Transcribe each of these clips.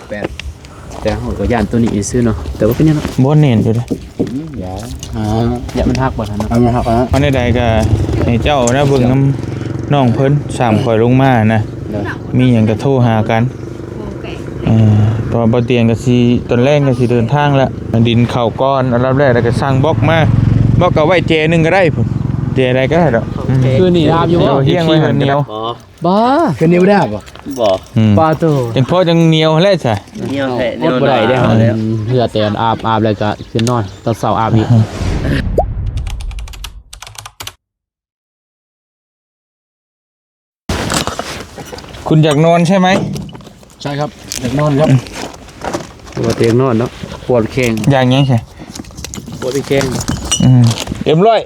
ແປດ ແຕ່ເຮົາກໍຢ້ານໂຕນີ້ຊື່ເນາະ ແຕ່ວ່າເປັນຫຍັງເນາະ ບໍ່ແໜ້ນຢູ່ເດ້. ອືມ ຢ່າ ອ່າ ຢ່າມັນຫັກບໍ່ທັນເນາະ ມັນຫັກແລ້ວ. ເອົາແນວໃດກໍໃຫ້ເຈົ້ານະເບິ່ງນຳນ້ອງເພິ່ນ ສາມຂ້ອຍລົງມານະ ໂດຍ ມີຫຍັງກໍໂທຫາກັນ. ເອີ ເພາະວ່າບໍ່ຕຽງກໍຊິ ຕອນແລງກໍຊິເດີນທາງແລ້ວ ດິນເຂົ້າກ່ອນອັນດັບແລກ ແລ້ວກໍສັ່ງບລັອກມາ ບລັອກກໍໄວ້ແຈໜຶ່ງກໍໄດ້ພຸ້ນ ແຈໃດກໍໄດ້ດອກ. ອືມ ຄືນີ້ອາບຢູ່ບໍ່? ຮຽງໄວ້ຫັ້ນກໍໄດ້ ບໍ່ ຄືນີ້ບໍ່ໄດ້ອາບບໍ່? ບໍ່ ອືມ ປາໂຕ ຈັ່ງພໍຈັ່ງໜຽວແຫຼະຊະ ໜຽວແທ້ ອດບໍ່ໄດ້ເດ້ ໜຽວໜາ ອືມ ເຫື່ອແຕ່ອາບ ອາບແລ້ວກໍຂຶ້ນນອນ ຕອນເຊົ້າອາບອີກ. คุณอยากนอนใช่ไหม? ใช่ครับ อยากนอนครับ บ่ตຽງນອນເນາະ ປວດແຂ້ງ ຢາກຫຍັງຊະ? ປວດແຂ້ງ ອືມ ເອັມຮ້ອຍ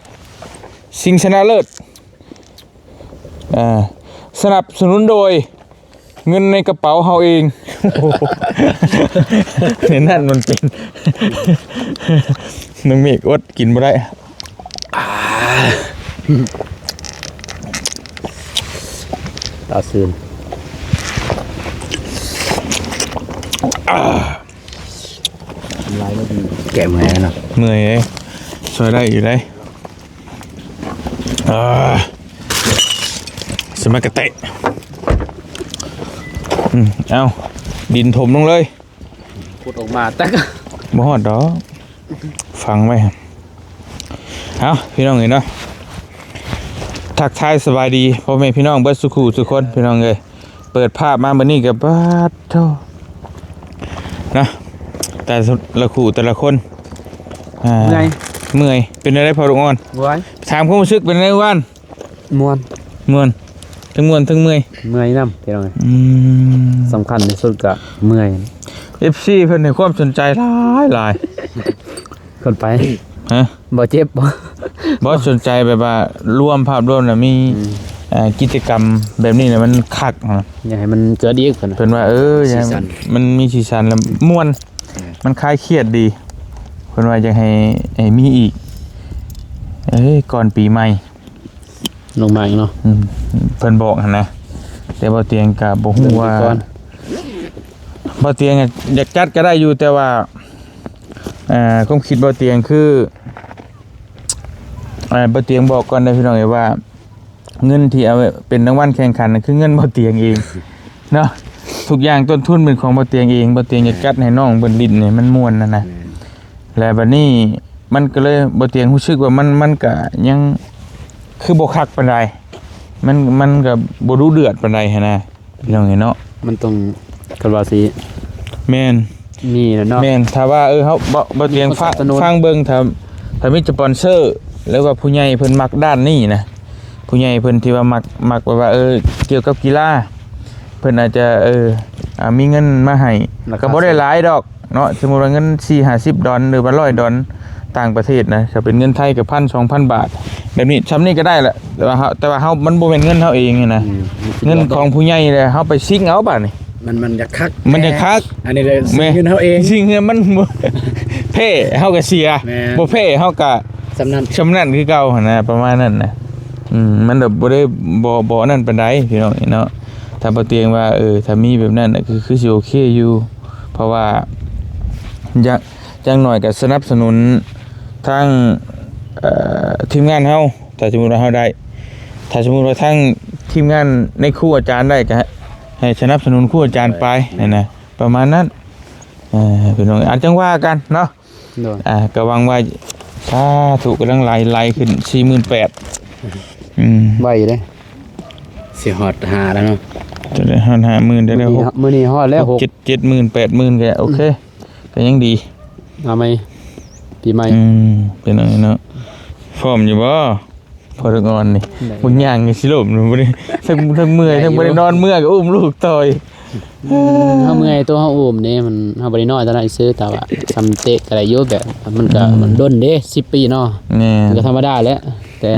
ຊິງຊະນະເລີດ ອ່າ ສະໜັບສະໜູນໂດຍເງິນໃນກະເປົາເຮົາເອງ. ໃນນັ້ນມັນເປັນ ນ້ອງເມກອົດກິນບໍ່ໄດ້. ຕາຊືນ ນ້ຳລາຍບໍ່ດີ ແກ້ເມື່ອຍເນາະ ເມື່ອຍເດ້ ຊ່ວຍໄດ້ຢູ່ເດ້. ອ່າ ສະມາກະເຕະ ອືມ ເອົາ ດິນຖົມລົງເລີຍ ຂຸດອອກມາແຕ່ກໍ ບໍ່ຮອດດອກ ຝັງໄວ້. ເອົາ ພີ່ນ້ອງເອີຍເນາະ ທັກທາຍສະບາຍດີພໍ່ແມ່ພີ່ນ້ອງເບິດສູ່ຄູ່ສູ່ຄົນ ພີ່ນ້ອງເອີຍ. ເປີດພາບມາມື້ນີ້ກໍ ປາດໂທ້ ນະ ແຕ່ລະຄູ່ແຕ່ລະຄົນ ອ່າ ເມື່ອຍ ເມື່ອຍ. ເປັນແນວໃດພໍ່ລູກອ່ອນ? ໂອ້ຍ ຖາມຄວາມຮູ້ສຶກເປັນແນວໃດວານ? ມ່ວນ ມ່ວນ ທັງມ່ວນທັງເມື່ອຍ ເມື່ອຍນຳ ພີ່ນ້ອງເອີຍ. ອືມ ສຳຄັນທີ່ສຸດກໍເມື່ອຍ. ເອັຟຊີເພິ່ນໃຫ້ຄວາມສົນໃຈຫຼາຍໆ ເພິ່ນໄປ ຮະ? ບໍ່ເຈັບບໍ່? ບໍ່ ສົນໃຈແບບວ່າລວມ ພາບລວມນະ ມີ ອືມ ເອີ ກິດຈະກຳແບບນີ້ນະ ມັນຄັກນະ ຢາກໃຫ້ມັນເກີດອີກ ເພິ່ນ ເພິ່ນວ່າ ເອີ ຢາກໃຫ້ ມັນມີສີສັນ ແລະ ມ່ວນ ແມ່ນ ມັນຄາຍຄຽດດີ ເພິ່ນວ່າຢາກໃຫ້ ໃຫ້ມີອີກ ເອີ ກ່ອນປີໃໝ່ ລົງມາອີກເນາະ. ອືມ ເພິ່ນບອກຫັ້ນນະ ແຕ່ບໍ່ຕຽງກໍບໍ່ຮູ້ວ່າ ບໍ່ຕຽງຢາກຈັດກໍໄດ້ຢູ່ ແຕ່ວ່າ ເອີ ຄວາມຄິດບໍ່ຕຽງຄື ເອີ ບໍ່ຕຽງບອກກ່ອນເດີພີ່ນ້ອງເອີຍວ່າ ເງິນທີ່ເອົາໄວ້ເປັນລາງວັນແຂ່ງຂັນນະ ຄືເງິນບໍ່ຕຽງເອງເນາະ ທຸກຢ່າງຕົ້ນທຶນເປັນຂອງບໍ່ຕຽງເອງ. ບໍ່ຕຽງຢາກຈັດໃຫ້ນ້ອງເພິ່ນຫຼິ້ນໃຫ້ມັນມ່ວນຫັ້ນນະ ແມ່ນ ແລະ ບັດນີ້ມັນກໍເລີຍ ບໍ່ຕຽງຮູ້ສຶກວ່າມັນ ມັນກະຍັງຄືບໍ່ຄັກປານໃດ ມັນ ມັນກະບໍ່ດຸເດືອດປານໃດຫັ້ນນະ ພີ່ນ້ອງເອີຍເນາະ. ມັນຕ້ອງ ຄັນວ່າຊິ ແມ່ນ ມີແຫຼະເນາະ ແມ່ນ. ຖ້າວ່າ ເອີ ເຮົາ ບໍ່ ບໍ່ຕຽງ ມີຄົນສະໜັບສະໜູນ ຟັງເບິ່ງ ຖ້າ ຖ້າມີສະປອນເຊີ ຫຼືວ່າຜູ້ໃຫຍ່ເພິ່ນມັກດ້ານນີ້ນະ ຜູ້ໃຫຍ່ເພິ່ນທີ່ວ່າມັກ ມັກແບບວ່າ ເອີ ກ່ຽວກັບກິລາ ເພິ່ນອາດຈະ ເອີ ອ່າ ມີເງິນມາໃຫ້ ລາຄາ ກໍບໍ່ໄດ້ຫຼາຍດອກເນາະ. ສົມມຸດວ່າເງິນສີ່ຫ້າສິບດອນ ຫຼືວ່າຮ້ອຍດອນ ຕ່າງປະເທດນະ ຖ້າເປັນເງິນໄທກໍພັນສອງພັນບາດ ແບບນີ້ ຊ່ຳນີ້ກໍໄດ້ແຫຼະ. ແຕ່ວ່າເຮົາ ແຕ່ວ່າເຮົາ ມັນບໍ່ແມ່ນເງິນເຮົາເອງນະ ອືມ ເງິນຂອງຜູ້ໃຫຍ່ແຫຼະ ເຮົາໄປຊິງເອົາບາດນີ້ ມັນ ມັນຢາກຄັກ ມັນຢາກຄັກ ອັນນີ້ແຫຼະ ຊິງເງິນເຮົາເອງ ຊິງເງິນມັນ ແພ້ເຮົາກໍເສຍ ແມ່ນ ບໍ່ແພ້ເຮົາກໍ ສ່ຳນັ້ນ ສ່ຳນັ້ນຄືເກົ່າຫັ້ນນະ ປະມານນັ້ນນະ. ອືມ ມັນແບບບໍ່ໄດ້ ບໍ່ ບໍ່ນັ້ນປານໃດພີ່ນ້ອງເນາະ. ຖ້າບໍ່ຕຽງວ່າ ເອີ ຖ້າມີແບບນັ້ນນະ ຄື ຄືຊິໂອເຄຢູ່ ເພາະວ່າ ຢ່າງ ຢ່າງໜ້ອຍກໍສະໜັບສະໜູນທາງ ເອີ ທີມງານເຮົາ ຖ້າສົມມຸດວ່າເຮົາໄດ້ ຖ້າສົມມຸດວ່າທາງທີມງານໃນຄູອາຈານໄດ້ ກໍໃຫ້ສະໜັບສະໜູນຄູອາຈານໄປ ໂດຍ ຫັ້ນນະ ປະມານນັ້ນ. ເອີ ພີ່ນ້ອງ ອາດຈັ່ງວ່າກັນເນາະ ໂດຍ ອ່າ ກໍຫວັງວ່າ ສາທຸ ກຳລັງໄຫຼ ໄຫຼຂຶ້ນ ສີ່ໝື່ນແປດ ອືມ ໄວຢູ່ເດ້ ຊິຮອດຫ້າແລ້ວເນາະ ຈະໄດ້ຮອດຫ້າໝື່ນ ໄດ້ ມື້ນີ້ຮອດແລ້ວ ຫົກ ເຈັດ ເຈັດໝື່ນ ແປດໝື່ນ ກໍໂອເຄ ອືມ ກໍຍັງດີ ເອົາໃໝ່ ປີໃໝ່ ອືມ ເປັນຫຍັງເນາະ ພ້ອມຢູ່ບໍ່? ພໍເລິກອ່ອນນີ້ ໄດ້ ບາງຢ່າງນີ້ຊິລົ້ມ ບໍ່ໄດ້ ທັງ ທັງເມື່ອຍ ທັງບໍ່ໄດ້ນອນ ເມື່ອກໍອຸ້ມລູກຕ່ອຍ ອືມ ເຮົາເມື່ອຍ ຕົວເຮົາອຸ້ມເດ້ ມັນ ເຮົາບໍ່ໄດ້ນ້ອຍຕອນນັ້ນຊື່ ແຕ່ວ່າຊ່ຳເຕະກໍໄດ້ຢູ່ ແບບມັນກໍ ອືມ ມັນດົນເດ້ ສິບປີເນາະ ແມ່ນ ມັນກໍທຳມະດາແຫຼະ ແຕ່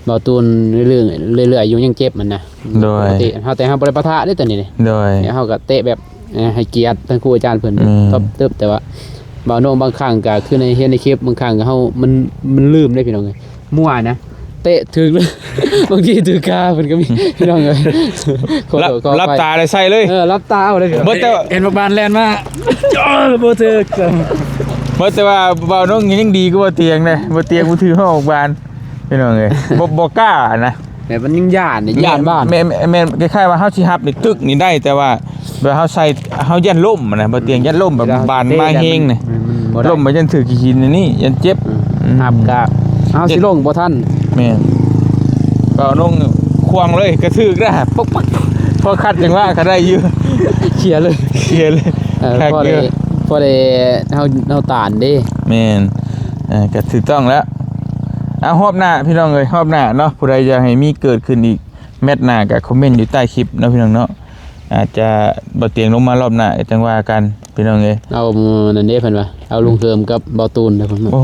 ເວົ້າຕູນເລື້ອຍໆ ເລື້ອຍໆຢູ່ຍັງເຈັບມັນນະ ໂດຍ ເຮົາ ແຕ່ເຮົາບໍ່ໄດ້ປະທະເດ້ຕອນນີ້ ໂດຍ ເຮົາກໍເຕະແບບ ເອີ ໃຫ້ກຽດທາງຄູອາຈານເພິ່ນ ອືມ ຕອບເຕີບ ແຕ່ວ່າບາງນ້ອງບາງຄັ້ງກໍຄືໃນ ເຫັນໃນຄລິບ ບາງຄັ້ງກໍເຮົາ ມັນ ມັນລືມເດ້ພີ່ນ້ອງເອີຍ ມົວນະ ແ ເຕະຖືກເລີຍ ບາງທີຖືກຄາເພິ່ນກໍມີ ພີ່ນ້ອງເອີຍ ຂໍໂທດຂໍອະໄພ ຫຼັບຕາແລ້ວໃສ່ເລີຍ ເອີ ຫຼັບຕາເອົາເລີຍ ເບິດແຕ່ ເຫັນບັກບານແລ່ນມາ ເອີ ບໍ່ຖືກ ເບິດແຕ່ວ່າບ່າວນົງຍັງດີກວ່າບ່າວຕຽງເດ້ ບ່າວຕຽງບໍ່ຖືກຮອດບັກບານ ພີ່ນ້ອງເອີຍ ບໍ່ ບໍ່ກ້ານະ ແບບມັນຍັງຢ້ານນີ້ ຢ້ານບ້ານ ແມ່ນ ແມ່ນ ແມ່ນ ຄ້າຍໆວ່າເຮົາຊິຮັບນີ້ຕຶກນີ້ໄດ້ ແຕ່ວ່າ ແບບເຮົາໃສ່ ເຮົາຢ້ານລົ້ມນະ ບໍ່ຕຽງຢ້ານລົ້ມ ແບບບານມາແຮງນີ້ ມັນບໍ່ໄດ້ ລົ້ມໄປຢ້ານຖືກຂີ້ຫີນອັນນີ້ ຢ້ານເຈັບ ອືມ ອືມ ຮັບກະເຮົາຊິລົງບໍ່ທັນ ແມ່ນ ກໍລົງຂວ້າງເລີຍ ກະຖືກນະ ປົກໆ ພໍຂັດຈັງຫວະກໍໄດ້ຢູ່ ເຄຍເລີຍ ເຄຍເລີຍ ເອີ ຄັກຢູ່ ພໍໄດ້ ພໍໄດ້ເຮົາ ເຮົາຕານເດ້ ແມ່ນ ເອີ ກະຖືກຕ້ອງແລ້ວ ເອົາຮອບໜ້າພີ່ນ້ອງເອີຍ ຮອບໜ້າເນາະ ຜູ້ໃດຢາກໃຫ້ມີເກີດຂຶ້ນອີກ ແມັດໜ້າກໍຄອມເມັນຢູ່ໃຕ້ຄລິບເນາະ ພີ່ນ້ອງເນາະ ອາດຈະບໍ່ຕຽງລົງມາລອບໜ້າ ຈັ່ງວ່າກັນພີ່ນ້ອງເອີຍ ເອົານັ້ນເດ້ເພິ່ນວ່າ ເອົາລຸງເຮີມກັບເບົາຕູນເດ້ເພິ່ນ ໂອ້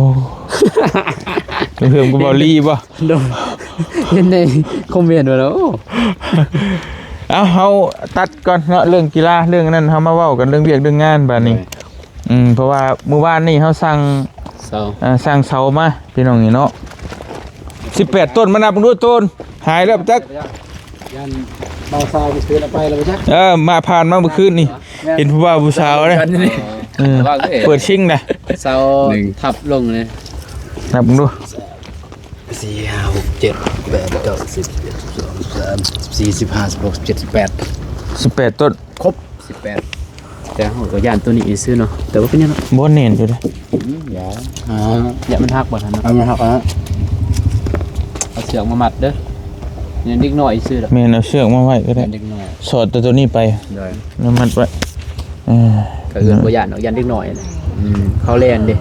ລຸງເຮີມກັບເບົາລີບໍ່ ໂດຍ ເຫັນໃນຄອມເມັນວ່າ ໂອ້ ເອົາ ເຮົາຕັດກ່ອນເນາະ ເລື່ອງກິລາ ເລື່ອງອັນນັ້ນ ເຮົາມາເວົ້າກັນເລື່ອງວຽກເລື່ອງງານບາດນີ້ ໂດຍ ອືມ ເພາະວ່າມື້ວານນີ້ເຮົາສັ່ງ ເສົາ ເອີ ສັ່ງເສົາມາພີ່ນ້ອງນີ້ເນາະ ສິບແປດຕົ້ນ ມານັບເບິ່ງດູຕົ້ນ ຫາຍແລ້ວຈັກ ຢ້ານເບົາຊາວໄປຄືນເອົາໄປແລ້ວບໍ່ຈັກ ເອີ ມາຜ່ານມາເມື່ອຄືນນີ້ ແມ່ນ ເຫັນຜູ້ບ່າວຜູ້ສາວເດ້ ເອີ ເປີດຊິງນະ ເສົາ ໜຶ່ງ ທັບລົງເລີຍ ນັບເບິ່ງດູ ສີ່ ຫ້າ ຫົກ ເຈັດ ແປດ ເກົ້າ ສິບ ສິບເອັດ ສິບສອງ ສິບສາມ ສິບສີ່ ສິບຫ້າ ສິບຫົກ ສິບເຈັດ ສິບແປດ ສິບແປດຕົ້ນ ຄົບ ສິບແປດ ແຕ່ເຮົາກໍຢ້ານໂຕນີ້ຊື່ເນາະ ແຕ່ວ່າເປັນຫຍັງເນາະ ບໍ່ແໜ້ນຢູ່ເດ້ ອືມ ຢ່າ ອ່າ ຢ່າມັນຫັກບໍ່ທັນເນາະ ເອົາມັນຫັກ ອ່າ ເອົາເຊືອກມາມັດເດີ ຍັງເດັກນ້ອຍຊື່ດອກ ແມ່ນ ເອົາເຊືອກມາໄວ້ກໍໄດ້ ຍັງເດັກນ້ອຍ ສອດແຕ່ໂຕນີ້ໄປ ໂດຍ ແລ້ວມັດໄວ້ ເອີ ກໍເອີ້ນບໍ່ຢ້ານດອກ ຢ້ານເດັກນ້ອຍ ອືມ ເຂົາແລ່ນເດ້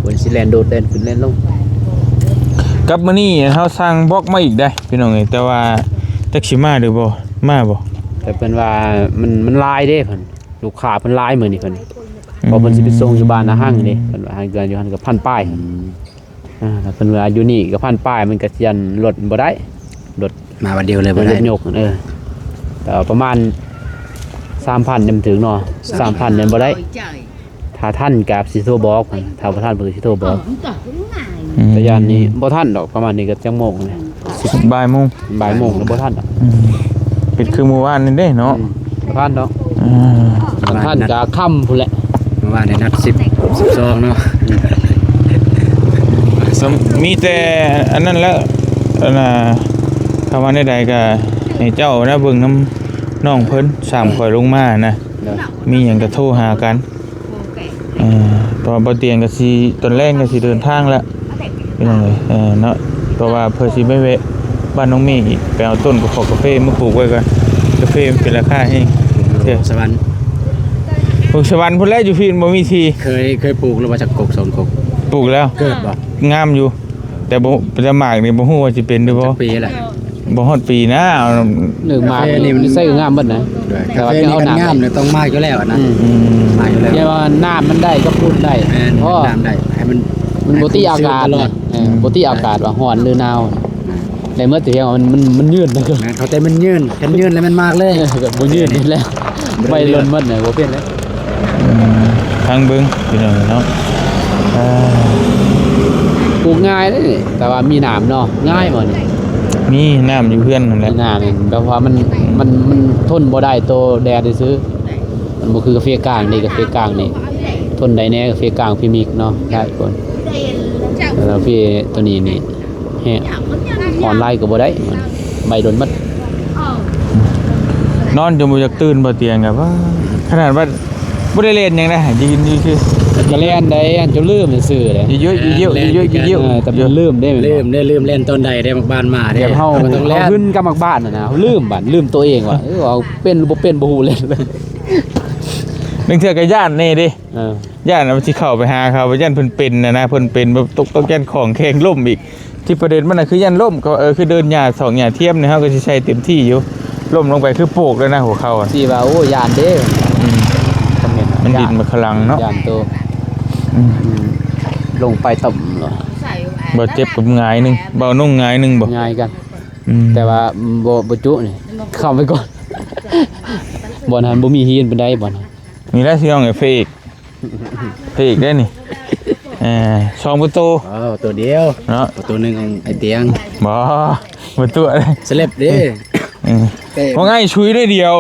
ເພິ່ນຊິແລ່ນໂດດ ແລ່ນຂຶ້ນແລ່ນລົງ ກັບມື້ນີ້ເຮົາສັ່ງບລັອກມາອີກເດ້ພີ່ນ້ອງເອີຍ ແຕ່ວ່າຈັກຊິມາຫຼືບໍ່ ມາບໍ່ ແຕ່ເພິ່ນວ່າມັນ ມັນຫຼາຍເດ້ເພິ່ນ ລູກຄ້າເພິ່ນຫຼາຍມື້ນີ້ເພິ່ນ ອືມ ເພາະເພິ່ນຊິໄປສົ່ງຢູ່ບ້ານນາຮັງເດ້ ເພິ່ນວ່າເຮືອນຢູ່ຫັ້ນກໍພັນປາຍ ອືມ ອ່າ ເພິ່ນວ່າຢູ່ນີ້ກໍພັນປາຍ ມັນກໍຊິອັນລົດບໍ່ໄດ້ ລົດ ມາວັນດຽວເລີຍບໍ່ໄດ້ ລົດຍົກ ເອີ ແຕ່ວ່າປະມານສາມພັນຍັງຖືກເນາະ ສາມພັນຍັງບໍ່ໄດ້ ຖ້າທັນກໍຊິໂທບອກ ຖ້າບໍ່ທັນເພິ່ນກໍຊິໂທບອກ ອືມ ແຕ່ຢ້ານນີ້ບໍ່ທັນດອກ ປະມານນີ້ກໍຈັກໂມງແລ້ວ ບ່າຍໂມງ ບ່າຍໂມງແລ້ວບໍ່ທັນດອກ ອືມ ເຮັດຄືມື້ວານນີ້ເດ້ເນາະ ອືມ ບໍ່ທັນດອກ ອ່າ ບໍ່ທັນກໍຄ່ຳພຸ້ນແຫຼະ ມື້ວານໄດ້ນັດສິບ ສິບສອງເນາະ ມີແຕ່ອັນນັ້ນແຫຼະ ອັນນ່າ ຄຳວ່າແນວໃດກໍໃຫ້ເຈົ້ານະເບິ່ງນຳນ້ອງເພິ່ນ ສາມຂ້ອຍລົງມານະ ໂດຍ ມີຫຍັງກໍໂທຫາກັນ ເອີ ເພາະວ່າບໍ່ຕຽງກໍຊິ ຕອນແລງກໍຊິເດີນທາງແລ້ວ ພີ່ນ້ອງເອີຍ ເອີ ເນາະ ເພາະວ່າເພິ່ນຊິໄປແວະບ້ານນ້ອງເມອີກ ໄປເອົາຕົ້ນກະເພາະກາເຟມາປູກໄວ້ກ່ອນ ກາເຟມັນເປັນລາຄາແຮງ ຢູ່ສະຫວັນ ປູກສະຫວັນພຸ້ນແຫຼະ ຢູ່ພີ້ບໍ່ມີທີ່ ເຄີຍ ເຄີຍປູກແລ້ວບໍ່ ຈັກກົກສອງກົກ ປູກແລ້ວ ເກີດບໍ່ ງາມຢູ່ ແຕ່ບໍ່ ແຕ່ໝາກນີ້ບໍ່ຮູ້ວ່າຊິເປັນຫຼືບໍ່ ຈັກປີແລ້ວ ບໍ່ຮອດປີນະ ເອົາ ເລື່ອງໝາກນີ້ໃສ່ງາມເບິດນະ ໂດຍ ແຕ່ວ່າ ກາເຟນີ້ ເອົານ້ຳ ຄັນງາມນີ້ຕ້ອງໝາກຢູ່ແລ້ວນະ ອືມ ອືມ ໝາກຢູ່ແລ້ວ ແຕ່ວ່ານ້ຳມັນໄດ້ກັບຝຸ່ນໄດ້ ແມ່ນ ພໍ ນ້ຳໄດ້ ໃຫ້ມັນ ມັນບໍ່ຕິອາກາດ ໃຫ້ມັນ ນະ ເອີ ບໍ່ຕິອາກາດວ່າຮ້ອນຫຼືໜາວ ອືມ ໄດ້ໝົດ ແຕ່ພຽງວ່າມັນ ມັນ ມັນຍືນ ແມ່ນ ເຂົາແຕ່ມັນຍືນ ຄັນຍືນແລ້ວມັນໝາກເລີຍ ບໍ່ຍືນແລ້ວ ໄວລົນໝົດນະ ບໍ່ເປັນແລ້ວ ອືມ ຟັງເບິ່ງພີ່ນ້ອງເນາະ ອ່າ ປູກງ່າຍເດ້ນີ້ ແຕ່ວ່າມີນ້ຳເນາະ ງ່າຍບໍ່ນີ້ ມີນ້ຳຢູ່ເຮືອນຫັ້ນແຫຼະ ມີນ້ຳແບບວ່າມັນ ມັນ ມັນທົນບໍ່ໄດ້ໂຕແດດຊື່ ມັນບໍ່ຄືກາເຟກາງເດ້ ກາເຟກາງນີ້ທົນໄດ້ແດ່ ກາເຟກາງພຣີມິກເນາະ ຫຼາຍຄົນ ແລ້ວພີໂຕນີ້ນີ້ ແຮະ ອອນລາຍກໍບໍ່ໄດ້ ໄວດົນໝົດ ນອນຈົນບໍ່ຢາກຕື່ນ ບໍ່ຕຽງກໍວ່າ ຂະໜາດວ່າບໍ່ໄດ້ເຫຼັ້ນຫຍັງນະ ຢືນຢູ່ຊື່ ກໍແລ່ນໄດ້ ອັນຈົນລືມຊື່ເດ້ ເອີ ແຕ່ມັນລືມເດ້ ລືມເດ້ ລືມແລ່ນຕອນໃດເດ້ ໝາກບານມາເດ້ ເຮົາຫຶນກັບໝາກບານນະ ເຮົາລືມບາດ ລືມໂຕເອງວ່າ ເອີ ເຮົາເປັນຫຼືບໍ່ເປັນບໍ່ຮູ້ເລີຍ ບາງເທື່ອກໍຢ້ານແດ່ເດ້ ເອີ ຢ້ານວ່າຊິເຂົ້າໄປຫາເຂົາ ຢ້ານເພິ່ນເປັນນະນະ ເພິ່ນເປັນແບບຕົກ ຕົກຢ້ານຂອງແຂງລົ້ມອີກ ທີ່ປະເດັນມັນນະຄືຢ້ານລົ້ມ ກໍ ເອີ ຄືເດີນຫຍ້າ ສອກຫຍ້າທຽມນີ້ ເຮົາກໍຊິໃສ່ເຕັມທີ່ຢູ່ ລົ້ມລົງໄປຄືໂປກເລີຍນະຫົວເຂົ່າ ທີ່ວ່າ ໂອ້ ຢ້ານເດ້ ອືມ ຄອມເມັນ ມັນດິນມັນຂະລັງເນາະ ຢ້ານໂຕ ອືມ ອືມ ລົງໄປຕ່ຳເນາະ ບໍ່ເຈັບກັບຫງາຍໜຶ່ງ ເບົານຸ່ງຫງາຍໜຶ່ງບໍ່ ຫງາຍກັນ ອືມ ແຕ່ວ່າບໍ່ ບໍ່ຈຸນີ້ ເຂົ້າໄປກ່ອນ ບ່ອນຫັ້ນບໍ່ມີຫີນປານໃດ ບ່ອນຫັ້ນ ນີ້ແຫຼະ ຊິເອົາໄງ ເຟກ ພະເອກເດ້ນີ້ ເອີ ສອງປະຕູ ເອີ ປະຕູດຽວເນາະ ປະຕູໜຶ່ງຂອງໄອ້ຕຽງ ບໍ່ ປະຕູສະເລັບເດ້ ເອີ ເອີ ວ່າງ່າຍຊຸຍໜ້ອຍດຽວ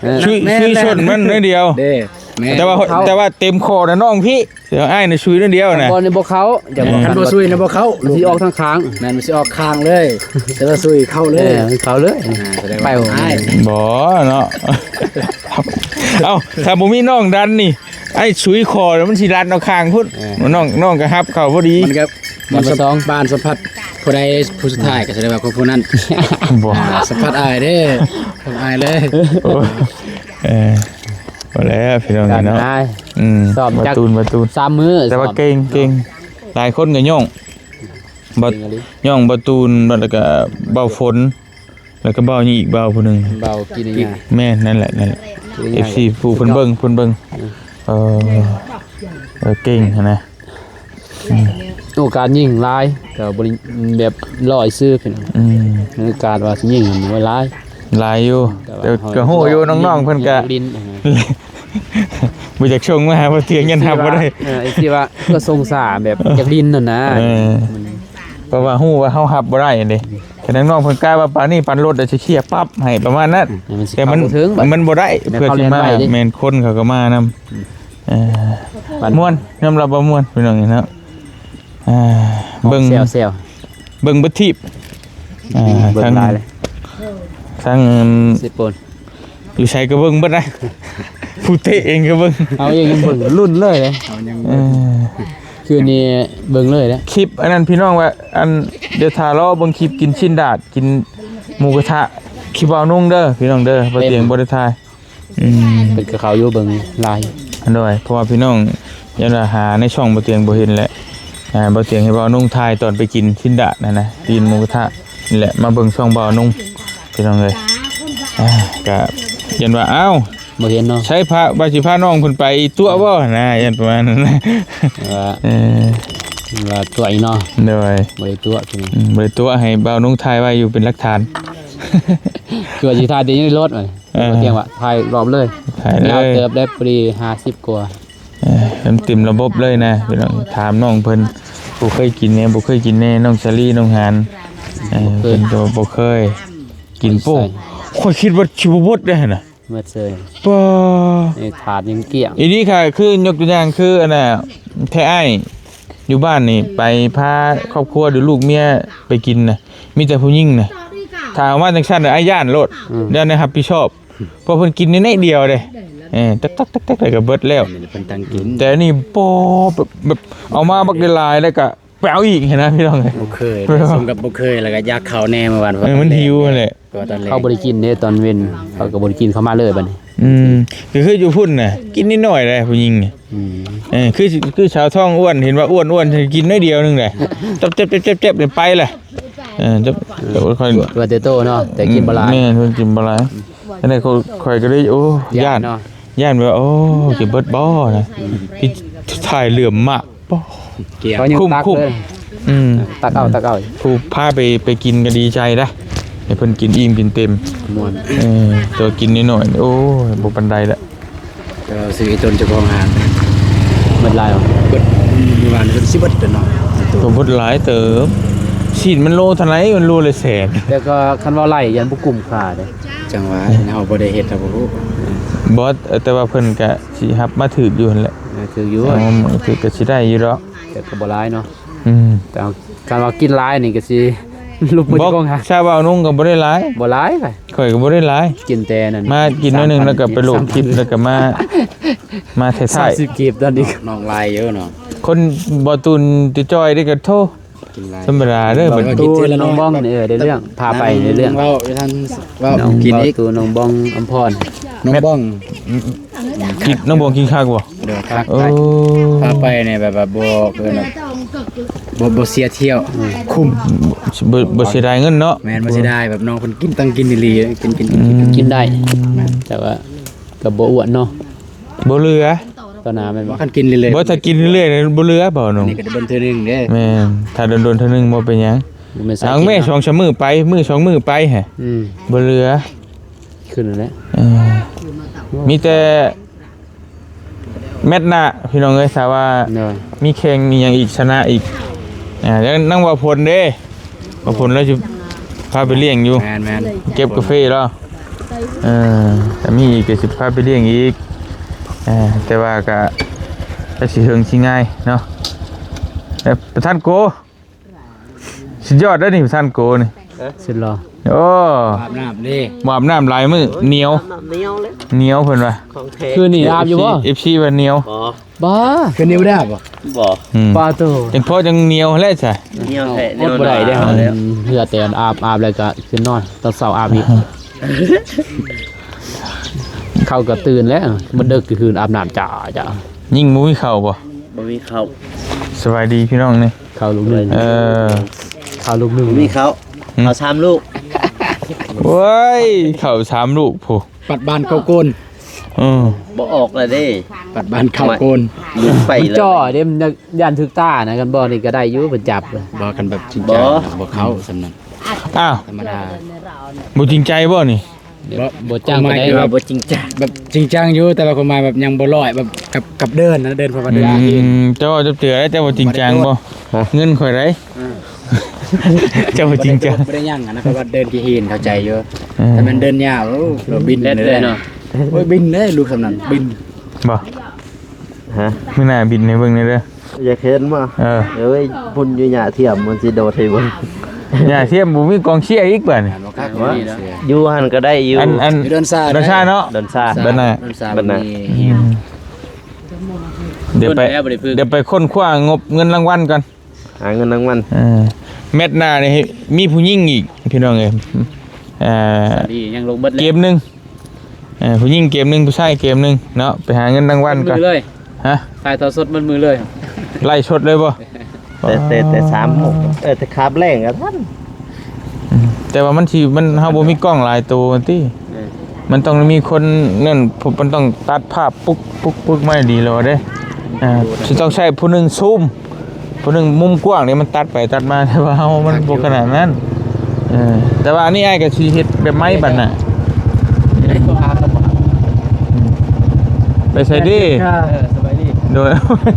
ເອີ ຊຸຍ ແມ່ນ ຊຸຍຊົນມັນໜ້ອຍດຽວເດ້ ແມ່ນ ແຕ່ວ່າ ເຂົ້າ ແຕ່ວ່າເຕັມຄໍນະນ້ອງພີ່ ດຽວອ້າຍນະຊຸຍໜ້ອຍດຽວນະ ຄັນບໍ່ນີ້ບໍ່ເຂົ້າ ເອີ ຄັນບໍ່ຊຸຍນະບໍ່ເຂົ້າ ມັນຊິອອກທາງຂ້າງ ແມ່ນ ມັນຊິອອກຂ້າງເລີຍ ແຕ່ວ່າຊຸຍເຂົ້າເລີຍ ເອີ ເຂົ້າເລີຍ ອ່າ ສະແດງວ່າ ໄປ ອ້າຍ ບໍ່ເນາະ ເອົ້າ ຖ້າບໍ່ມີນ້ອງດັນນີ້ ອ້າຍຊຸຍຄໍແລ້ວມັນຊິດັນເອົາຂ້າງພຸ້ນ ເອີ ນ້ອງ ນ້ອງກໍຮັບເຂົ້າພໍດີ ມັນກໍ ມັນສະ ບ້ານສຳຜັດ ຜູ້ໃດຜູ້ສຸດທ້າຍກໍສະແດງວ່າຂອງຜູ້ນັ້ນ ບໍ່ ອ່າ ສຳຜັດອ້າຍເດ້ ຂອງອ້າຍເລີຍ ໂອ້ຍ ເອີ ພໍແລ້ວພີ່ນ້ອງເນາະ ອືມ ຊ້ອມຈັກ ປະຕູນ ປະຕູນ ສາມມື້ ແຕ່ວ່າເກັ່ງ ເກັ່ງ ຫຼາຍຄົນກໍຍ້ອງ ບໍ່ ເກັ່ງອີ່ຫຼີ ຍ້ອງປະຕູນ ແລ້ວກໍເບົາຝົນ ແລ້ວກໍເບົານີ້ອີກ ເບົາຜູ້ໜຶ່ງ ເບົາກິນຍາ ແມ່ນ ນັ້ນແຫຼະ ນັ້ນແຫຼະ ກິນຍາ ເອັຟຊີ ຜູ້ເພິ່ນເບິ່ງ ເພິ່ນເບິ່ງ ເອີ ເອີ ເກັ່ງຫັ້ນນະ ອືມ ໂອກາດຍິງຫຼາຍ ກໍບໍ່ໄດ້ແບບຮ້ອຍຊື່ພີ່ນ້ອງ ອືມ ໂອກາດວ່າຊິຍິງຫັ້ນບໍ່ຫຼາຍ ຫຼາຍຢູ່ ແຕ່ວ່າ ແຕ່ກໍຮູ້ຢູ່ ນ້ອງໆເພິ່ນກໍ ຢາກຫຼິ້ນ ບໍ່ຢາກສົ່ງມາຫາບໍ່ຕຽງ ຢ້ານຮັບບໍ່ໄດ້ ເອີ ທີ່ວ່າ ເອີ ກໍສົ່ງສາແບບຢາກຫຼິ້ນຫັ້ນນະ ເອີ ເພາະວ່າຮູ້ວ່າເຮົາຮັບບໍ່ໄດ້ເດ້ ແຕ່ນ້ອງໆເພິ່ນກະວ່າປານນີ້ປັນລົດ ແລ້ວຊິເຄຍປັບໃຫ້ປະມານນັ້ນ ແຕ່ມັນ ມັນບໍ່ໄດ້ ເພື່ອຊິມາ ແມ່ນຄົນເຂົາກໍມານຳ ເອີ ມ່ວນ ຍອມຮັບວ່າມ່ວນພີ່ນ້ອງເນາະ ອ່າ ເບິ່ງ ແຊວໆ ເບິ່ງເບິດທີບ ອ່າ ເບິ່ງຫຼາຍເລີຍ ທາງ ເຊໂປນ ຢູ່ໃສກໍເບິ່ງເບິດນະ ຜູ້ເຕະເອງກໍເບິ່ງ ເຮົາເອງຍັງເບິ່ງ ລຸ້ນເລີຍເດ້ ເອີ ຄືນີ້ເບິ່ງເລີຍເດ້ ຄລິບອັນນັ້ນພີ່ນ້ອງວ່າ ອັນ ດຽວຖ້າລໍເບິ່ງຄລິບກິນຊີ້ນດາດ ກິນໝູກະທະ ຄລິບເວົ້ານຸງເດີພີ່ນ້ອງເດີ ບໍ່ຕຽງບໍ່ໄດ້ຖ່າຍ ອືມ ເພິ່ນກໍເຂົ້າຢູ່ເບິ່ງຫຼາຍ ໂດຍ ເພາະວ່າພີ່ນ້ອງຢ້ານວ່າຫາໃນຊ່ອງບໍ່ຕຽງບໍ່ເຫັນແຫຼະ ອ່າ ບໍ່ຕຽງໃຫ້ເວົ້ານຸງຖ່າຍຕອນໄປກິນຊີ້ນດາດຫັ້ນນະ ກິນໝູກະທະນີ້ແຫຼະ ມາເບິ່ງຊ່ອງເວົ້ານຸງພີ່ນ້ອງເອີຍ ອ່າ ກະຢ້ານວ່າ ອ້າວ ບໍ່ເຫັນເນາະ ໃຊ້ພາ ວ່າຊິພານ້ອງເພິ່ນໄປຕົວະບໍ່ນະ ຢ້ານປະມານນັ້ນນະ ວ່າ ເອີ ວ່າຕົວະອີກເນາະ ໂດຍ ບໍ່ໄດ້ຕົວະ ອືມ ບໍ່ໄດ້ຕົວະ ໃຫ້ເວົ້ານຸງຖ່າຍໄວ້ຢູ່ເປັນຫຼັກຖານ ຄືວ່າຊິຖ່າຍແຕ່ຢູ່ໃນລົດ ເອີ ຕຽງວ່າຖ່າຍຮອບເລີຍ ຖ່າຍເລີຍ ຍາວເຕີບໄດ້ ພໍດີຫ້າສິບກວ່າ ເອີ ເຕັມລະບົບເລີຍນະ ພີ່ນ້ອງ ຖາມນ້ອງເພິ່ນ ຜູ້ເຄີຍກິນແດ່ ບໍ່ເຄີຍກິນແດ່ ນ້ອງສາລີ ນ້ອງຫານ ເອີ ເພິ່ນກໍບໍ່ເຄີຍກິນ ໂປ້ ຂ້ອຍຄິດວ່າຊິບໍ່ເບິດເດ້ຫັ້ນນະ ໝົດເຊີຍ ປ້າ ນີ້ຖາດຍັງກ້ຽງ ອີ່ຫຼີຄ່ະ ຄືຍົກຕົວຢ່າງຄືອັນນ່າ ແທ້ອ້າຍ ຢູ່ບ້ານນີ້ໄປພາຄອບຄົວ ຫຼື ລູກເມຍໄປກິນນະ ມີແຕ່ຜູ້ຍິງນະ ຖ້າເອົາມາຈັ່ງຊັ້ນ ອ້າຍຢ້ານໂລດ ອືມ ຢ້ານໄດ້ຮັບຜິດຊອບ ເພາະເພິ່ນກິນນ້ອຍໆດຽວເດ້ ເອີ ຕັກໆໆໆ ແລ້ວກໍເບິດແລ້ວ ແຕ່ອັນນີ້ບໍ່ ແບບ ແບບເອົາມາບັກຫຼາຍໆ ແລ້ວກໍໄປເອົາອີກຫັ້ນນະ ພີ່ນ້ອງເອີຍ ບໍ່ເຄີຍ ສົມກັບບໍ່ເຄີຍ ແລ້ວກໍຢາກເຂົ້າແດ່ ເມື່ອວານ ເອີ ມັນຫິວຫັ້ນແຫຼະ ເຂົາບໍ່ໄດ້ກິນເດ້ຕອນເວັນ ເຂົາກໍບໍ່ໄດ້ກິນ ເຂົ້າມາເລີຍບັດນີ້ ອືມ ກໍຄືຢູ່ພຸ້ນນະ ກິນນິດໜ້ອຍແຫຼະຜູ້ຍິງນີ້ ອືມ ເອີ ຄື ຄືສາວທ້ອງອ້ວນ ເຫັນວ່າອ້ວນໆ ກິນໜ້ອຍດຽວໜຶ່ງແຫຼະ ຈັບໆໆໆ ໄປລະ ເອີ ຈັບ ຂ້ອຍ ວ່າແຕ່ໂຕເນາະ ແຕ່ກິນບໍ່ຫຼາຍ ແມ່ນ ເພິ່ນກິນບໍ່ຫຼາຍ ອັນນັ້ນຂ້ອຍ ຂ້ອຍກໍເລີຍ ໂອ້ ຢ້ານ ຢ້ານເນາະ ຢ້ານວ່າ ໂອ້ ຊິເບິດບໍ່ນະ ອືມ ທີ່ຖ່າຍເຫຼືອມມາກ ເຂົາຍັງຕັກເລີຍ ອືມ ຕັກເອົາ ຕັກເອົາ ຜູ້ພາໄປ ໄປກິນກໍດີໃຈນະ ໃຫ້ເພິ່ນກິນອີ່ມກິນເຕັມ ມ່ວນ ເອີ ແຕ່ວ່າກິນໜ້ອຍໆ ໂອ້ຍ ບໍ່ປານໃດລະ ແຕ່ວ່າຊື້ໄອ້ຕົນເຈົ້າຂອງຮ້ານ ເບິດຫຼາຍບໍ່? ເບິດ ມື້ວານນີ້ເພິ່ນຊິເບິດເນາະ ກໍເບິດຫຼາຍເຕີບ ຊີ້ນມັນໂລເທົ່າໃດ? ມັນໂລລະແສນ ແຕ່ກໍຄັນວ່າໄລ່ຢ້ານບໍ່ກຸ້ມຄ່າເດ້ ຈັ່ງວ່າເຮົາບໍ່ໄດ້ເຮັດ ເຮົາບໍ່ຮູ້ ບໍ່ ແຕ່ວ່າເພິ່ນກະ ຊິຮັບມາຖືກຢູ່ຫັ້ນແຫຼະ ເອີ ຖືກຢູ່ ເອົາມາຖືກກໍຊິໄດ້ຢູ່ດອກ ແຕ່ກໍບໍ່ຫຼາຍເນາະ ອືມ ແຕ່ຄັນວ່າກິນຫຼາຍນີ້ກໍຊິຫຼຸບມືເຈົ້າຂອງຮ້ານ ຊາວເວົ້ານຸງກໍບໍ່ໄດ້ຫຼາຍ ບໍ່ຫຼາຍ ຂ້ອຍກໍບໍ່ໄດ້ຫຼາຍ ກິນແຕ່ນັ້ນ ມາກິນໜ້ອຍໜຶ່ງ ສາມພັນ ແລ້ວກໍໄປໂຫຼດຄລິບ ສາມພັນ ແລ້ວກໍມາ ມາທ້າຍໆ ສາມສິບກີບຕອນນີ້ ນ້ອງຫຼາຍຢູ່ເນາະ ຄົນບໍ່ຕູນຕິຈ່ອຍເດ້ກໍໂທ ກິນຫຼາຍ ທຳມະດາເດີ ບໍ່ຕູນ ນ້ອງບອງນີ້ ເອີ ໄດ້ເລື່ອງ ພາໄປໄດ້ເລື່ອງ ເວົ້າຢູ່ທາງ ເວົ້າ ນ້ອງ ກິນອີກ ບໍ່ຕູນ ນ້ອງບອງ ອຳພອນ ນ້ອງບອງ ກິນ ນ້ອງບອງກິນຄັກບໍ່? ເດີ ຄັກ ໂອ້ ພາໄປນີ້ແບບວ່າບໍ່ ເອີ້ນວ່າ ບໍ່ ບໍ່ເສຍທ່ຽວ ອືມ ຄຸ້ມ ບໍ່ ບໍ່ເສຍດາຍເງິນເນາະ ແມ່ນ ບໍ່ເສຍດາຍ ແບບນ້ອງເພິ່ນກິນ ຕັ້ງກິນອີ່ຫຼີ ກິນ ກິນ ອືມ ກິນໄດ້ ແມ່ນ ແຕ່ວ່າກໍບໍ່ອ້ວນເນາະ ບໍ່ເຫຼືອ ຕໍ່ໜ້າແມ່ນບໍ່? ຄັນກິນເລື້ອຍໆ ບໍ່ ຖ້າກິນເລື້ອຍໆ ບໍ່ເຫຼືອບໍ່ນ້ອງ ອັນນີ້ກໍໄດ້ເບິ່ງເທື່ອໜຶ່ງເດ້ ແມ່ນ ຖ້າດົນໆເທື່ອໜຶ່ງບໍ່ເປັນຫຍັງ ບໍ່ແມ່ນສາຍກິນ ເອົາແມ່ ສອງສາມມື້ໄປ ມື້ສອງມື້ໄປຫະ ອືມ ບໍ່ເຫຼືອ ຂຶ້ນແລ້ວ ເອີ ມີແຕ່ ແມັດໜ້າພີ່ນ້ອງເອີຍ ຖ້າວ່າ ໂດຍ ມີແຂ່ງມີຫຍັງອີກ ຊະນະອີກ. ອ່າ ແລ້ວນາງວ່າຜົນເດ້ ວ່າຜົນລາວຊິພາໄປລ້ຽງຢູ່ ແມ່ນໆ ເກັບກາເຟລາວ. ເອີ ຖ້າມີອີກກໍຊິພາໄປລ້ຽງອີກ. ເອີ ແຕ່ວ່າກໍ ກໍຊິເຫິງຊິງ່າຍເນາະ. ແລ້ວປະທານໂກ ສຸດຍອດເດ້ນີ້ ປະທານໂກນີ້ ເອີ ສຸດຫຼໍ່. ໂອ້ ອາບນ້ຳເດ້ ບໍ່ອາບນ້ຳຫຼາຍມື້ ໜຽວ ອາບນ້ຳໜຽວເລີຍ ໜຽວເພິ່ນວ່າ. ຂອງແທ້ ຄືນີ້ອາບຢູ່ບໍ່? ເອັຟຊີ ວ່າໜຽວ ບໍ່ ບໍ່ ຄືໜຽວໄດ້ບໍ່? ບໍ່ ອືມ ປາໂຕ ຈັ່ງພໍຈັ່ງໜຽວແຫຼະຊະ ໜຽວແທ້ ອົດບໍ່ໄດ້ເດ້. ເອີ ເຫື່ອແຕ່ອາບ ອາບແລ້ວກໍຂຶ້ນນອນ ຕອນເຊົ້າອາບອີກ. ເຂົາກໍຕື່ນແລ້ວ ມັນເດິກຄືຄືອາບນ້ຳຈ້າໆ. ຍິງບໍ່ມີເຂົ້າບໍ່? ບໍ່ມີເຂົ້າ. ສະບາຍດີພີ່ນ້ອງນີ້ ເຂົ້າລູກໜຶ່ງ ເອີ ເຂົ້າລູກໜຶ່ງ ມີເຂົ້າ ອືມ ເຂົ້າສາມລູກ. ໂອ້ຍ ເຂົ້າສາມລູກພຸ້ນ ປັດບ້ານເຂົ້າໂກນ. ເອີ ບໍ່ອອກລະເດ້ ປັດບ້ານເຂົ້າໂກນ ໄປເລີຍ ຈ່ອເດ້. ມັນຢ້ານຖືກຕານະ ຄັນບໍ່ນີ້ກໍໄດ້ຢູ່ ເພິ່ນຈັບ. ບໍ່ ຄັນແບບຈິງຈັງ ບໍ່ ບໍ່ເຂົ້າສ່ຳນັ້ນ. ອ້າວ ທຳມະດາ ບໍ່ຈິງໃຈບໍ່ນີ້? ບໍ່ ບໍ່ຈັ່ງປານໃດ ຄືວ່າບໍ່ຈິງຈັງ ແບບຈິງຈັງຢູ່ ແຕ່ວ່າຄວາມໝາຍແບບຍັງບໍ່ຮ້ອຍ ແບບກັບ ກັບເດີນນະ ເດີນ ເພາະວ່າເດີນ ອືມ ເຈົ້າເວົ້າຈັບເທື່ອ ເຈົ້າບໍ່ຈິງຈັງບໍ່? ຮະ ເງິນຂ້ອຍໄດ໋ ເຈົ້າບໍ່ຈິງຈັງ ບໍ່ໄດ້ຍັງນະ ເພາະວ່າເດີນຂີ້ຫີນເຂົ້າໃຈຢູ່ ເອີ ແຕ່ມັນເດີນຍາວ ໂອ້ ບິນເລີຍເນາະ. ໂອ້ຍ ບິນເດ້ ລູກສ່ຳນັ້ນ ບິນ ບໍ່ ຮະ ມື້ໜ້າບິນໃຫ້ເບິ່ງແດ່ເດີ. ຢາກເຫັນບໍ່? ເອີ ເອີຍ ພຸ້ນຢູ່ຫຍ້າທຽມ ມັນຊິໂດດໃຫ້ເບິ່ງ. ຫຍ້າທຽມບໍ່ມີກອງເຊຍອີກບາດນີ້. ວ່າ ຢູ່ຫັ້ນກໍໄດ້ຢູ່ ອັນ ອັນ ຢູ່ດອນຊາ ດອນຊາເນາະ ດອນຊາ ດອນຊາ ບັດໜ້າ ບັດໜ້າ ອືມ ດຽວໄປ ດຽວໄປຄົ້ນຄວ້າງົບເງິນລາງວັນກ່ອນ ຫາເງິນລາງວັນ. ເອີ ແມັດໜ້ານີ້ມີຜູ້ຍິງອີກ ພີ່ນ້ອງເອີຍ. ເອີ ສາລີຍັງລົງເບິດແລ້ວ ເກມໜຶ່ງ ເອີ ຜູ້ຍິງເກມໜຶ່ງ ຜູ້ຊາຍເກມໜຶ່ງເນາະ ໄປຫາເງິນລາງວັນກ່ອນ. ໝົດມື້ເລີຍ ຮະ ຖ່າຍທອດສົດໝົດມື້ເລີຍ ໄລສົດເລີຍບໍ່? ແຕ່ ແຕ່ ແຕ່ສາມໂມງ ເອີ ແຕ່ຄາບແລງກໍທັນ. ອືມ ແຕ່ວ່າມັນຊິ ມັນ ເຮົາບໍ່ມີກ້ອງຫຼາຍໂຕຕິ ເອີ ມັນຕ້ອງມີຄົນນັ້ນ ມັນຕ້ອງຕັດພາບປຸກ ປຸກ ປຸກ ມາໃຫ້ດີແລ້ວເດ້. ອ່າ ຊິຕ້ອງໃຊ້ຜູ້ໜຶ່ງຊູມ ຜູ້ໜຶ່ງມຸມກວ້າງນີ້ມັນຕັດໄປຕັດມາ ແຕ່ວ່າເຮົາມັນບໍ່ຂະໜາດນັ້ນ. ເອີ ແຕ່ວ່າອັນນີ້ອ້າຍກໍຊິເຮັດແບບໃໝ່ບັດນະ. ໄດ້ໂທຫາລາວບໍ່? ອືມ ໄປໃສດີ? ເອີ ສະບາຍດີ ໂດຍ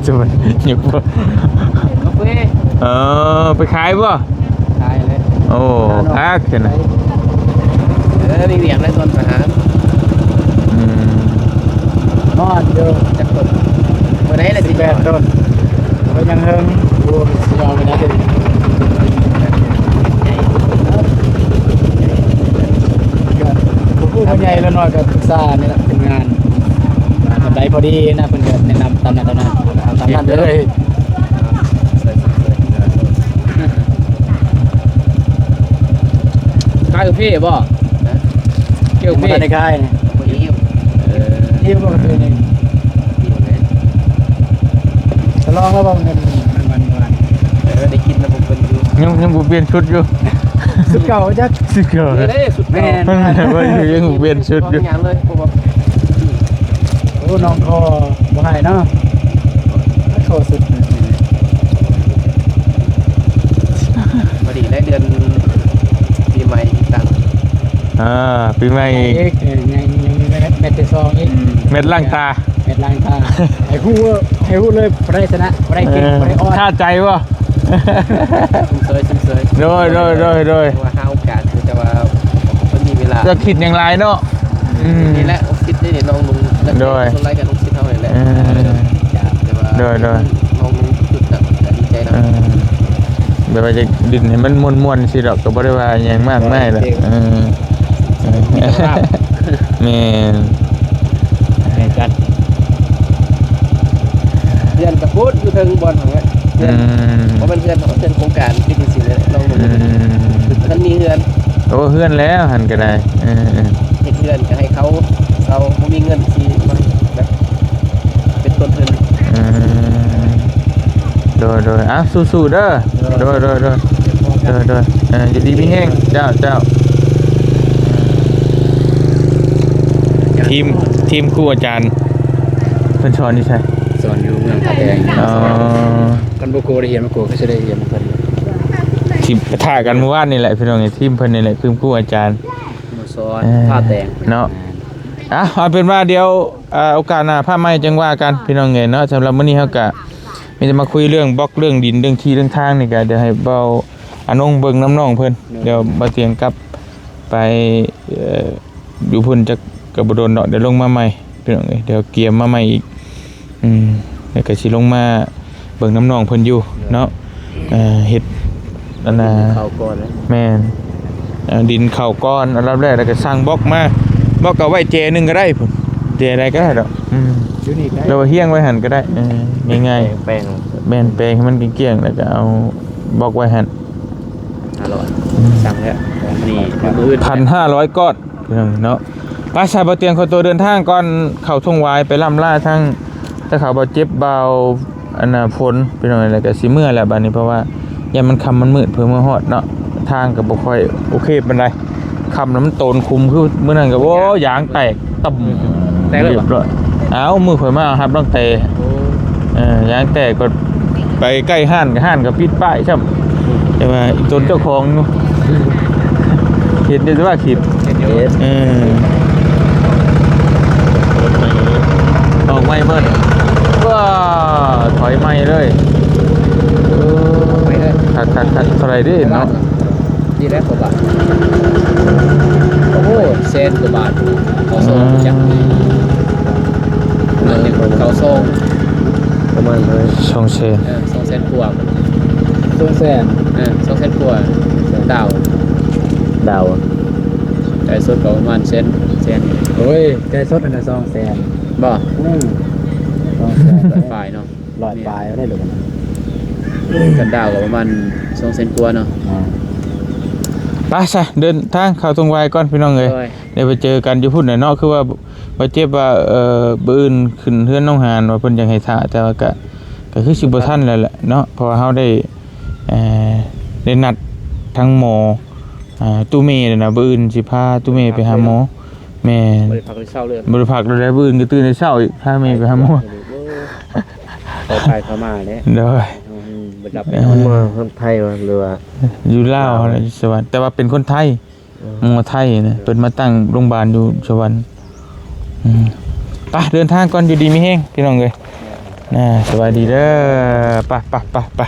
ສະບາຍດີ ກາເຟ ເອີ ໄປຂາຍບໍ່? ຂາຍເລີຍ ໂອ້ ຄັກແທ້ນະ. ເອີ ມີວຽກແລ້ວ ຕອນໄປຫາ ອືມ ນອນຢູ່ ຈັກຄົນ ມື້ໃດລະຊິ ສິບແປດຕົ້ນ ໄປຍັງເຫິງ ໂອ້ ຊິເອົາໄປໄດ້ ກໍບໍ່ຮູ້ວ່າໃຫຍ່ຫຼືນ້ອຍ ກໍປຶກສານີ້ລະ ທີມງານ ອັນໃດພໍດີນະ ເພິ່ນກໍແນະນຳຕາມນັ້ນ ຕາມນັ້ນ ເອົາຕາມນັ້ນເລີຍ. ຂາຍກາເຟບໍ່? ຂາຍກາເຟ ບໍ່ໄດ້ຂາຍນີ້ ບໍ່ອີ່ມ ເອີ ອີ່ມບໍ່ຄືນີ້ ອີ່ມເດ້. ສະຫຼອງແລ້ວບໍ່ເງິນ ເອີ ໄດ້ກິນນຳເພິ່ນຢູ່ ຍັງ ຍັງບໍ່ປ່ຽນຊຸດຢູ່ ຊຸດເກົ່າຈັກ ຊຸດເກົ່າ ເດ້ ຊຸດເກົ່າ ແມ່ນ ຍັງບໍ່ປ່ຽນຊຸດຢູ່ ຍັງເລີຍ ໂອ້ ນ້ອງຂໍບໍ່ໃຫ້ເນາະ ຂໍສຸດ ພໍດີໄດ້ເດືອນປີໃໝ່ອີກຕັ້ງ ອ່າ ປີໃໝ່ອີກ ເອີ ຍັງ ຍັງມີແມັດ ແມັດທີສອງອີກ ອືມ ແມັດລ້າງຕາ ແມັດລ້າງຕາ ໃຫ້ຮູ້ ໃຫ້ຮູ້ເລີຍ ບໍ່ໄດ້ຊະນະ ບໍ່ໄດ້ເກັ່ງ ເອີ ບໍ່ໄດ້ອ່ອນ ຄາໃຈບໍ່? ຊົມເຊີຍ ຊົມເຊີຍ ໂດຍ ໂດຍ ໂດຍ ໂດຍ ວ່າຫາໂອກາດ ແຕ່ວ່າບໍ່ມີເວລາ ຈະຄິດຫຍັງຫຼາຍເນາະ. ອືມ ນີ້ແຫຼະລູກສິດນີ້ ນ້ອງລຸງ ໂດຍ ສ່ວນຫຼາຍກໍລູກສິດເຮົານີ້ແຫຼະ ເອີ ຢາກ ແຕ່ວ່າ ໂດຍ ໂດຍ ນ້ອງລຸງຈຸດນະ ກໍດີໃຈນຳ ເອີ ແບບວ່າຈະຫຼິ້ນໃຫ້ມັນມ່ວນໆ ຊີ້ດອກ ກໍບໍ່ໄດ້ວ່າຫຍັງມາກມາຍດອກ ເອີ ແມ່ນ ແມ່ນກັນ ເຮືອນກະພຸ້ນຢູ່ເທິງບ່ອນຫັ້ນແຫຼະ ເຮືອນ ອືມ ບໍ່ແມ່ນເຮືອນເຮົາ ເຮືອນໂຄງການ ຄິດຈັ່ງຊີ້ແຫຼະ ນ້ອງລຸງ ອືມ ມັນມີເຮືອນ ໂອ້ ເຮືອນແລ້ວຫັ້ນກໍໄດ້ ເອີ ເຮັດເຮືອນກໍໃຫ້ເຂົາເຊົ່າ ບໍ່ມີເງິນຊິມາແບບເປັນຕົ້ນທຶນ ອືມ ໂດຍ ໂດຍ ອ່ະ ສູ້ໆ ເດີ ໂດຍ ໂດຍ ໂດຍ ໂດຍ ເອີ ຢູ່ດີມີແຮງ ເຈົ້າ ເຈົ້າ ທີມ ທີມຄູອາຈານ ເພິ່ນສອນຢູ່ໃສ? ສອນຢູ່ເມືອງທ່າແຕງ ອໍ ຄັນບໍ່ໂກໄດ້ຮຽນ ບໍ່ໂກກໍຊິໄດ້ຮຽນນຳເພິ່ນ ທີ່ປະທະກັນມື້ວານນີ້ແຫຼະ ພີ່ນ້ອງ ທີມເພິ່ນນີ້ແຫຼະ ທີມຄູອາຈານ ມາສອນ ເອີ ທ່າແຕງເນາະ ແມ່ນ ອ່ະ ເອົາເປັນວ່າດຽວ ອ່າ ໂອກາດໜ້າພາໃໝ່ຈັ່ງວ່າກັນ ພີ່ນ້ອງເອີຍເນາະ. ສຳລັບມື້ນີ້ເຮົາກະມີແຕ່ມາຄຸຍເລື່ອງບລັອກ ເລື່ອງດິນ ເລື່ອງທີ່ເລື່ອງທາງນີ້ກະ ດຽວໃຫ້ເບົາອານົງເບິ່ງນຳນ້ອງເພິ່ນ. ໂດຍ ດຽວບ່າວຕຽງກັບໄປ ເອີ ຢູ່ພຸ້ນຈັກກະບໍ່ດົນດອກ ດຽວລົງມາໃໝ່ ພີ່ນ້ອງເອີຍ. ດຽວກຽມມາໃໝ່ອີກ ອືມ ແລ້ວກະຊິລົງມາເບິ່ງນຳນ້ອງເພິ່ນຢູ່ເນາະ. ເອີ ເຮັດອັນນ່າ ເຂົ້າກ່ອນນະ ແມ່ນ ເອີ ດິນເຂົ້າກ່ອນອັນດັບແລກ ແລ້ວກະສັ່ງບລັອກມາ. ບລັອກກະໄວ້ແຈໜຶ່ງກະໄດ້ພຸ້ນ ແຈໃດກະໄດ້ດອກ. ອືມ ຢູ່ນີ້ກະໄດ້ ຫຼືວ່າຮຽງໄວ້ຫັ້ນກະໄດ້ ເອີ ງ່າຍໆ ແປງ ແປງ ແມ່ນ ແປງໃຫ້ມັນກ້ຽງໆ ແລ້ວກະເອົາບລັອກໄວ້ຫັ້ນ. ຫ້າຮ້ອຍ ອືມ ສັ່ງແລ້ວ ນີ້ມື້ອື່ນ ພັນຫ້າຮ້ອຍກ້ອນ ພີ່ນ້ອງເນາະ. ໄປຊະ ບ່າວຕຽງຂໍຕົວເດີນທາງກ່ອນ ເຂົ້າທົ່ງຫວາຍໄປລ່ຳລາທາງ ແຕ່ເຂົາບໍ່ເຈັບ ບ່າວອັນນ່າ ຝົນ ພີ່ນ້ອງເອີຍ. ແລ້ວກະຊິເມືອແລ້ວບາດນີ້ ເພາະວ່າຢ້ານມັນຄ່ຳມັນມືດ ເພື່ອເມືອຮອດເນາະ. ທາງກະບໍ່ຄ່ອຍໂອເຄປານໃດ ຄ່ຳແລ້ວມັນໂຕນຂຸມ ຄືມື້ນັ້ນກະ ໂອ້ ຢາງແຕກ ຕຳ ແຕກເລີຍບໍ່? ຮຽບຮ້ອຍ. ອ້າວ ມື້ຂ້ອຍມາຮັບຕັ້ງແຕ່ ໂອ້ ເອີ ຢາງແຕກ ໄປໃກ້ຮ້ານ ຮ້ານກະປິດປ້າຍຊ້ຳ. ແຕ່ວ່າອີ່ຕົນເຈົ້າຂອງຢູ່ ເຫັນຢູ່ແຕ່ວ່າຄລິບ ເຫັນຢູ່ ເອີ ອອກໃໝ່ເບິດ. ວ້າ ຖອຍໃໝ່ເລີຍ ເອີ ໄປເລີຍ ຄັກໆໆ. ເທົ່າໃດເດ້ເນາະ? ນີ້ແຫຼະກວ່າບາດ ໂອ້ໂຫ ແສນກວ່າບາດ ເຂົ້າຊ່ອງ ອືມ ຈັກ ປະມານ ເຂົ້າຊ່ອງ ປະມານເທົ່າໃດ? ສອງແສນ ເອີ ສອງແສນກວ່າ ສອງແສນ ເອີ ສອງແສນກວ່າ ດາວ ດາວ ຈ່າຍສົດກະປະມານແສນ ແສນ ໂອ້ຍ ຈ່າຍສົດຫັ້ນນະ ສອງແສນ ບໍ່? ອືມ ສອງແສນ ປາຍເນາະ. ຮ້ອຍປາຍໄດ້ໂລດ ຄັນດາວກະປະມານສອງແສນກວ່າເນາະ. ອ່າ ໄປຊະ ເດີນທາງເຂົ້າທົ່ງຫວາຍກ່ອນ ພີ່ນ້ອງເອີຍ. ໂດຍ ດຽວໄປເຈີກັນຢູ່ພຸ້ນແຫຼະເນາະ. ຄືວ່າບ່າວເຈັບວ່າ ເອີ ມື້ອື່ນຂຶ້ນເຮືອນນ້ອງຫານ ວ່າເພິ່ນຢາກໃຫ້ຖ້າ ແຕ່ວ່າກະ ກະຄືຊິບໍ່ທັນແລ້ວແຫຼະເນາະ ເພາະວ່າເຮົາໄດ້ ເອີ ໄດ້ນັດທາງໝໍ ອ່າ ຕູ້ເມແລ້ວນະ. ມື້ອື່ນຊິພາຕູ້ເມໄປຫາໝໍ. ແມ່ນ ບໍ່ໄດ້ພັກໄດ້ເຊົາເລີຍ ບໍ່ໄດ້ພັກເລີຍ. ມື້ອື່ນກະຕື່ນແຕ່ເຊົ້າອີກ ພາແມ່ໄປຫາໝໍ. ໂອ້ ໄປໄປເຂົ້າມາແຫຼະ ໂດຍ ອືມ ບໍ່ໄດ້ໄປນອນ ມາຮອດໄທຫວາ ຫຼືວ່າຢູ່ລາວຫັ້ນແຫຼະ ຢູ່ສະຫວັນ ແຕ່ວ່າເປັນຄົນໄທ ເອີ ໝໍໄທນະ ເພິ່ນມາຕັ້ງໂຮງບານຢູ່ສະຫວັນ. ອືມ ໄປ ເດີນທາງກ່ອນ ຢູ່ດີມີແຮງ ພີ່ນ້ອງເອີຍ. ອ່າ ສະບາຍດີເດີ ໄປ ໄປ ໄປ ໄປ.